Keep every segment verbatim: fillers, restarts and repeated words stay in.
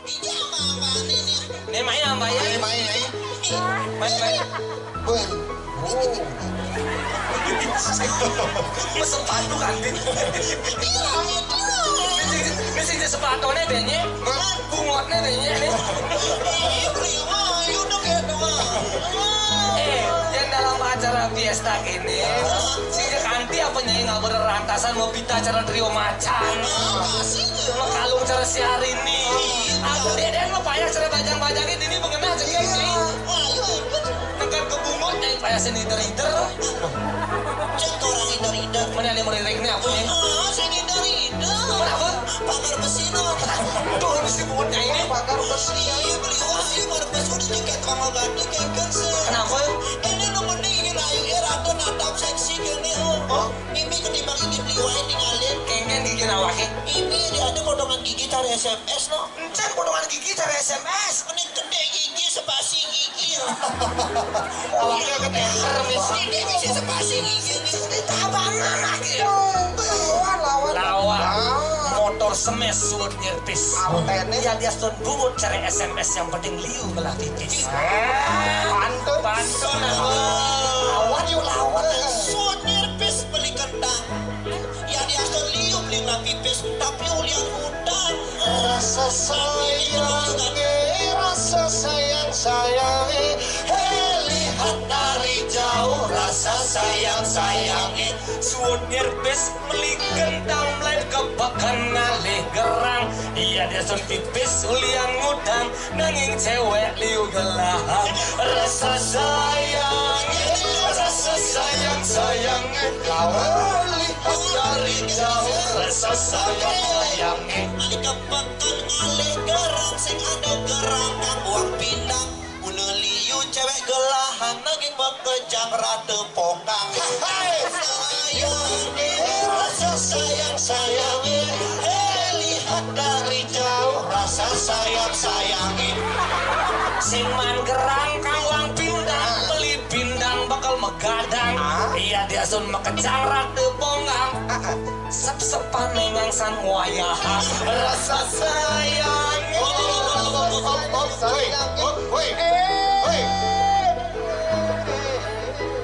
Ini main apa ya? Main, main, main. Main, main. Woi. Oh. Sepatu kan, Din? Ini sing sepatune, Din, ya? Bungotne, Din, ya? Eh, yang dalam acara fiesta ini, sing kanti apa nyai nggak bererantasan mau pita acara trio macan? Kalung cara si Arini. Aku dia dia mau payah cara bajang-bajangin ini mengenal jadi ini. Tekan ke bungut, eh, payah sini derider. Cek orang ider-ider. Mana ada meririk nih aku nih? Ah, sini ider-ider. Kenapa? Pagar besi no. Tuh, besi bungut nyai ini. Pagar besi. Iya, beli wah, iya, pagar besi udah dikit sama batu, kayak kan se- Kenapa? Ini lu mending ini layu, ya, rada natap seksi gini, oh. Ini ketimbang ini beli wae tinggalin. Kengken gigi awake. Ini dia ada potongan gigi cari S M S no. Encen potongan gigi cari S M S. Mending gede gigi, sepasi gigi. Awake keteter, mis. Ini bisa sepasi gigi, ini. Ini tabanan lagi. Lawan, lawan. Lawan. Ah. Motor semes sulut nyerpis. Artene? Ya dia stone bungut cari S M S yang penting liu belah tipis. Eh, pantun. Pantun apa? Lawan yuk, lawan. Sulut nyerpis beli kentang. Ya dia stone liu beli belah tipis, tapi ulian utang. Rasa sayang, eh, rasa sayang, sayang, eh. Hei, lihat dari jauh, rasa sayang, sayang, eh. Suwun nyerbis meli kentang, mlayu kebeken ngalih gerang. Iya, dia sun pipis ulian ngutang, nanging cewek liu gelahan. Rasa sayang, rasa sayang, sayang, kau lihat dari jauh. Rasa sayang, sayang, mlayu kebeken ngalih gerang, sing ada gerang kang wong pindang. Muna liu cewek gelahan, nanging makejang rada pongkang. Hai! Sayang, eh, rasa sayang, sayang, eh. Hei, lihat dari jauh, rasa sayang, sayang, eh. Sing man gerang kang wong pindang, beli pindang bakal megadang. Ah? Iya, dia sun makejang rada pongkang. Ah, ah. Sep-sepan nengang sang wayah. Rasa sayang. Woi, woi, woi, woi. Woi.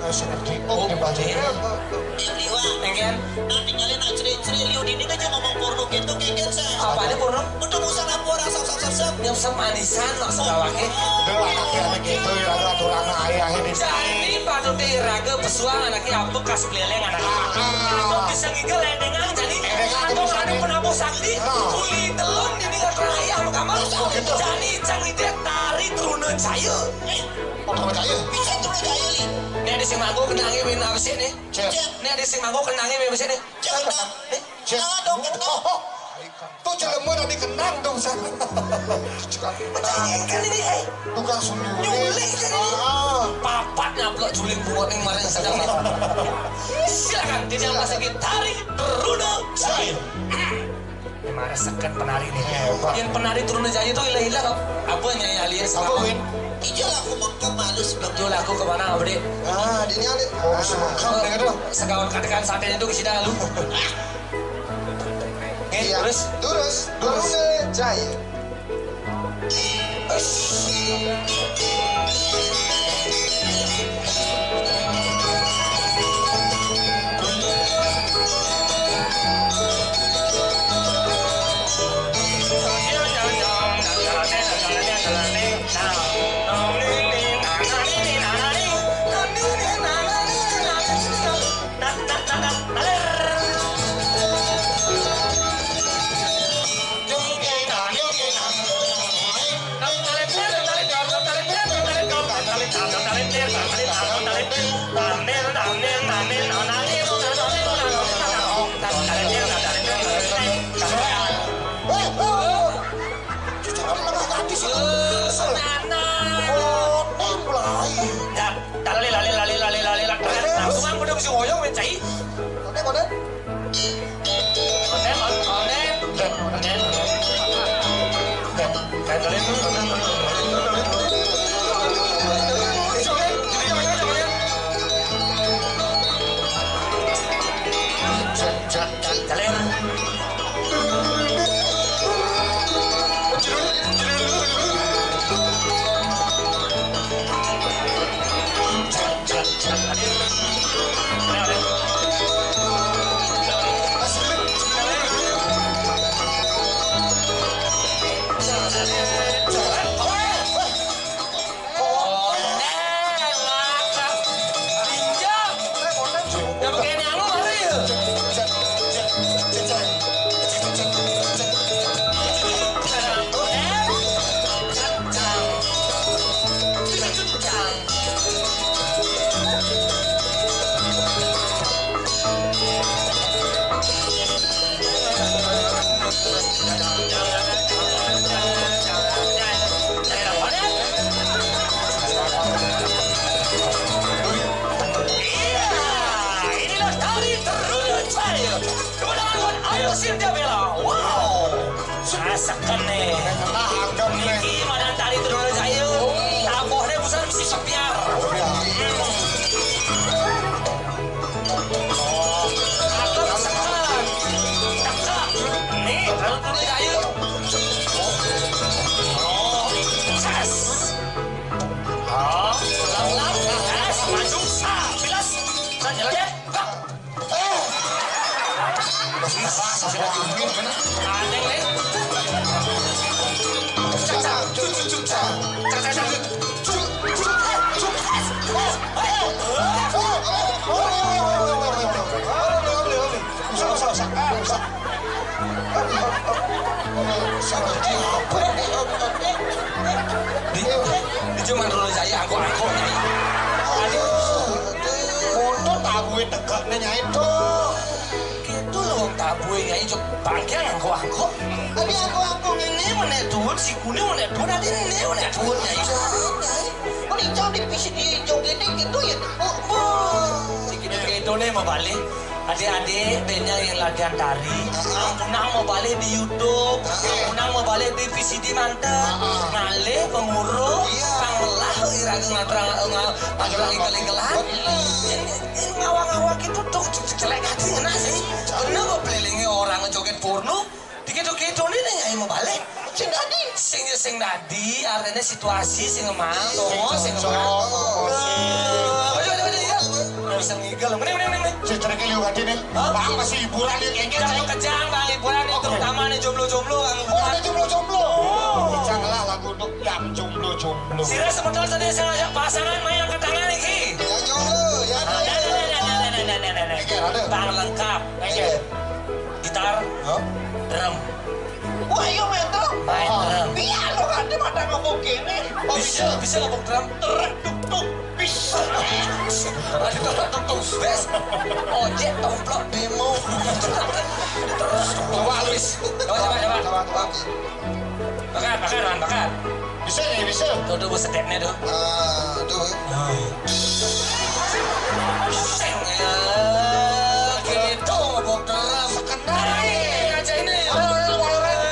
Ayo, seperti, oh, di baju. Yang liwat. Engken? Nah, tinggalin nak cerik-cerik liu dini aja ngomong porno gitu, kengken saya. Apa ada porno? Udah, usah lapor, sap, sap, sap, sap. Yang semanisan, maksud awake. Udah, anaknya begitu, ya, aturan ayah ini. Jadi, patut iraga pesuang anaknya apa kas peleleng anaknya. Ah, ah. Atau bisa ngigel lendengan, jadi. Lendengan atau bisa ngadu nih. Penabuh sakti, ah. Kuli telon ini nggak terayah, kamar. Oh, gitu. Jadi, cang ide tari Truna Jaya. Eh, oh, Truna Jaya? Bisa Truna Jaya, li. Ini ada sing manggung kenangnya main apa sih, nih? Cek. Ini ada sing manggung kenangnya main apa sih, nih? Cek, kenang. Eh? Cek. Kenang dong, kenang. Oh, oh. Tuh jelema tadi kenang dong, San. Cek. Percayakan ini, eh. Tukang sundul. Nyulik ini. Ah. Papat nyaplok juling buat yang kemarin sedang. Silakan, tidak masuk tari Truna Jaya. Ini marah seken penari nih. Hebat. Yang penari Truna Jaya tuh ilah-ilah, apa nyai alias apa, Win? Ijol aku mengkem halus. Ijol aku kemana, Abdi? Ah, di ini ada. Oh, bisa mengkem, ah, dengan tuh. Sekawan katekan sate itu ke sini lu. Oke, iya. Terus? Terus, terus. Terus, Jai. Lali, lali, lali, lali, lali, lali. Langsung aku udah bisa ngoyong, men, cai. Oke, modern. Iya, inilah tari terunut saya. Kemenangan buat Ayu Sintia Bella. Wow. Rasakan nih. Niki madan tari terunut saya. Tabohnya busan mesti kepiar. Cakep sekali. Cakep. Nih, terunut saya. Oh, sukses. Oh, pelan-pelan. Sukses. Maju. Sa, bilas. Sa, jalan ya. Bak. Aneh, nih. Cak, cak, cuk, cuk, cuk, cak. Cak, cak, cak, cuk, cuk, cuk, cuk. Usah, usah, usah. Ah, usah. Sama dia apa ini? Di, di cuman dulu saya angkok-angkok ini. Aduh. Untuk tabuin tegaknya, Nyai, tuh. Gitu loh, wong tabuin, Nyai, cuk, bangke angkok-angkok. Tapi angkok-angkok ini menek duit, si kuning menek duit, nanti ini menek duit, Nyai. Jangan, Nyai. Mending jauh di P C D joget gitu ya. Oh, oh. Dikit-dikit itu nih mau balik. Adik-adik, bandnya yang latihan tari, ampunang mau balik di YouTube, ampunang mau balik di V C D mantep, ngalih pengurus, pang melah iraga ngaturang, nga-, ngaturang igel-igelan. Ini, ini ngawang-ngawang gitu tuh, ce-, ce-, celek hati ngena sih. Bener kok, kelilingi orang joget porno, dikit-dikit ini nih, ayo mau balik. Sing dadi. Sing, sing dadi, artinya situasi sing emang, tongo sing emang. Cocok. Nah, coba, coba, coba, iya. Bisa ngigel. Mending, mending, mending, mending. Saya cari kayu hati nih. Hah? Bang, masih hiburan nih, kayaknya. Jangan kejang, Bang, hiburan nih, oke, terutama nih jomblo-jomblo, Bang. Oh, ada jomblo-jomblo. Oh. Kencang lah lagu untuk yang jomblo-jomblo. Sira sebentar tadi saya ajak pasangan main angkat tangan nih, Ki. Ya, jomblo, ya. Nah, nah, nah, nah, nah, nah, nah, nah, nah. Oke, ada. Bang lengkap. Oke. Gitar, hah? Drum. Wah, iya, main drum. Main drum. Iya, lu ada mata ngomong gini. Oh, bisa, bisa ngomong drum. Terek, tuk, tuk. Bisa. Ada terek, tuk, tuk. Wes. Ojek, tomplok, bemo. Terus. Coba, Luis. Coba, coba, coba. Coba, coba. Bakar, bakar, Man, bakar. Bisa nih, bisa. Tuh, tuh, sedepnya tuh. Ah, tuh. Nah. Seng, ya. Gitu, ngobok drum. Sekenal. Nah, ini aja ini. Ayo, ayo, ayo, ayo.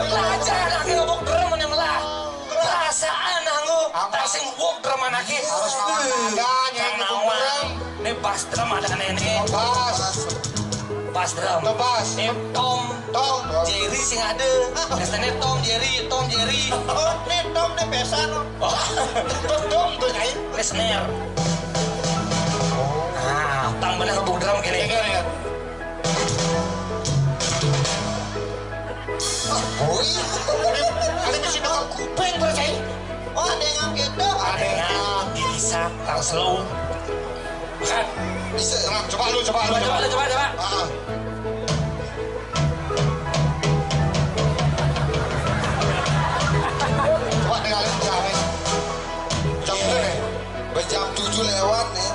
Belajar, lagi ngobok drum, mana melah. Perasaan, anggo. Apa? Tak sing ngobok drum, anaknya. Harus lawan ada, nyanyi ngobok drum. Ini bass drum ada nenek. Oh, bass. Bass drum. Tuh, bass. Ini tom. Tom. Jerry sing ada. Biasanya Tom Jerry, Tom Jerry. Oh, ini Tom, ini besan. Oh. Tom tuh, Nyai. Ini snare. Nah, tang bener ngobok drum gini. Iya, iya. Ah, boy. Ada, ada di sini kok kuping, Bro, Nyai. Oh, ada yang gitu. Ada yang bisa, tang slow. Kan? Bisa. Coba, coba lu, coba lu, coba, coba, coba. Coba, coba, coba. Ah. Coba dengerin, James. Jam berapa nih? Udah jam tujuh lewat nih.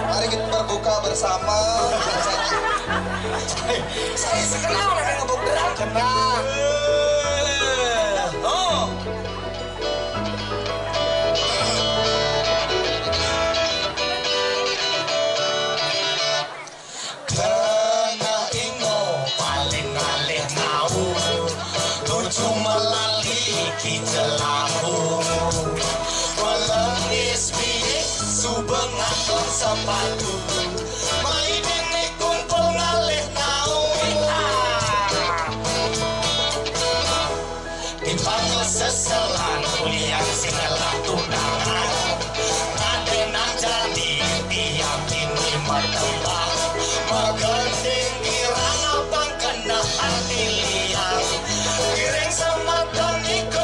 Mari kita berbuka bersama. Saya sekenal dengan ngobok drum. Kenal. Oh. Kena ingo paling ngalih mau, tuju melali ki jelahu. Pelengis biik subengan sepatu, maidin ni kumpul ngalih mau. Timpang seselan kuliah sing ngelah tundangan. Kadenan jadi tiang kini mertembang. Megending kirang abang kena hati liang. Kiring sematan iku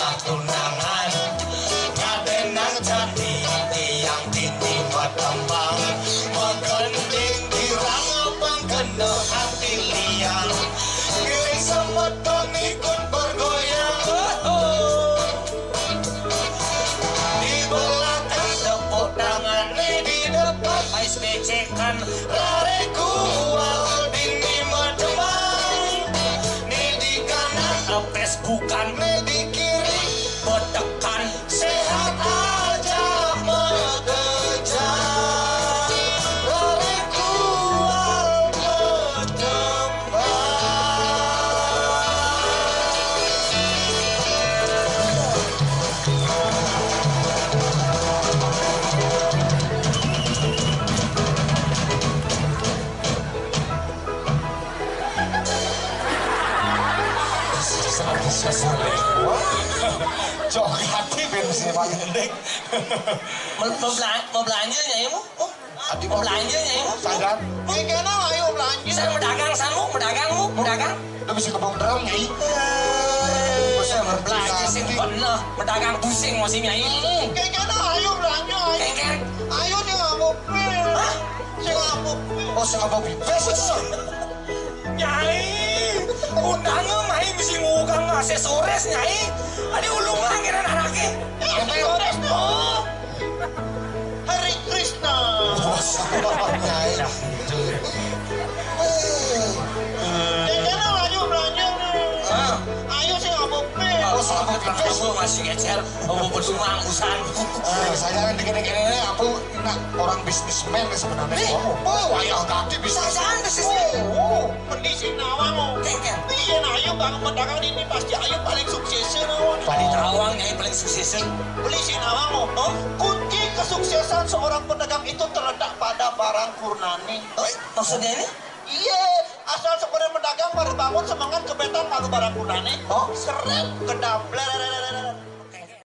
Tunangan, ngadénang jati, tiang titi matembang, magending girang abang kena hati liang, giling semeton ikut bergoyang. Di belakang tepuk tangan, ni di depan ais becekan, rare kual dini matembang, ni di kanan apes bukan, ni di kiri betekan, sehat aja mengejar, rare kual berkembang. Cok hati ben sewa gendek. Mau, mau bela-, mau belanja, Nyai, mu? Mu? Adi mau belanja, Nyai, mu? Sadar. Ini kena ayo belanja. Saya medagang, samu, medagang, mu, medagang. Udah bisa kebong drum, Nyai. Eh, belanja sing bener, medagang pusing masih, Nyai. Ini kena ayo belanja, ayo. Kengkeng. Ayo, dia nggak mau pil. Hah? Saya nggak mau pil. Oh, saya nggak mau pil. Nyai, undangan, Nyai, mesti ngukang aksesoris, Nyai. Ada ulungan kira anaknya. Eh, aksesoris tuh. Hari Krishna. Bos, Nyai. Kengkeng ayo belanja nih. Hah? Ayo, saya nggak mau pil. Oh, saya nggak mau pil. Kamu masih ngecer, kamu berdua urusan. Eh, saya dikit-dikit ini, aku nak orang bisnismen nih sebenarnya. Nih. Oh, oh, wayah ganti bisnis. Saya bisnismen. Oh, oh. Mending sing nawang, oh. Kengkeng. Iya, nah, ayo, Bang, pedagang ini pasti ayo paling sukses, nawang. Paling nawang, Nyai, paling sukses. Beli sing nawang, oh. Oh? Kunci kesuksesan seorang pedagang itu terletak pada barang kurnane. Oh, maksudnya ini? Iya, asal sebenarnya pedagang baru bangun semangat kebetan malu barang kurnane. Oh? Seret, kedap, ler.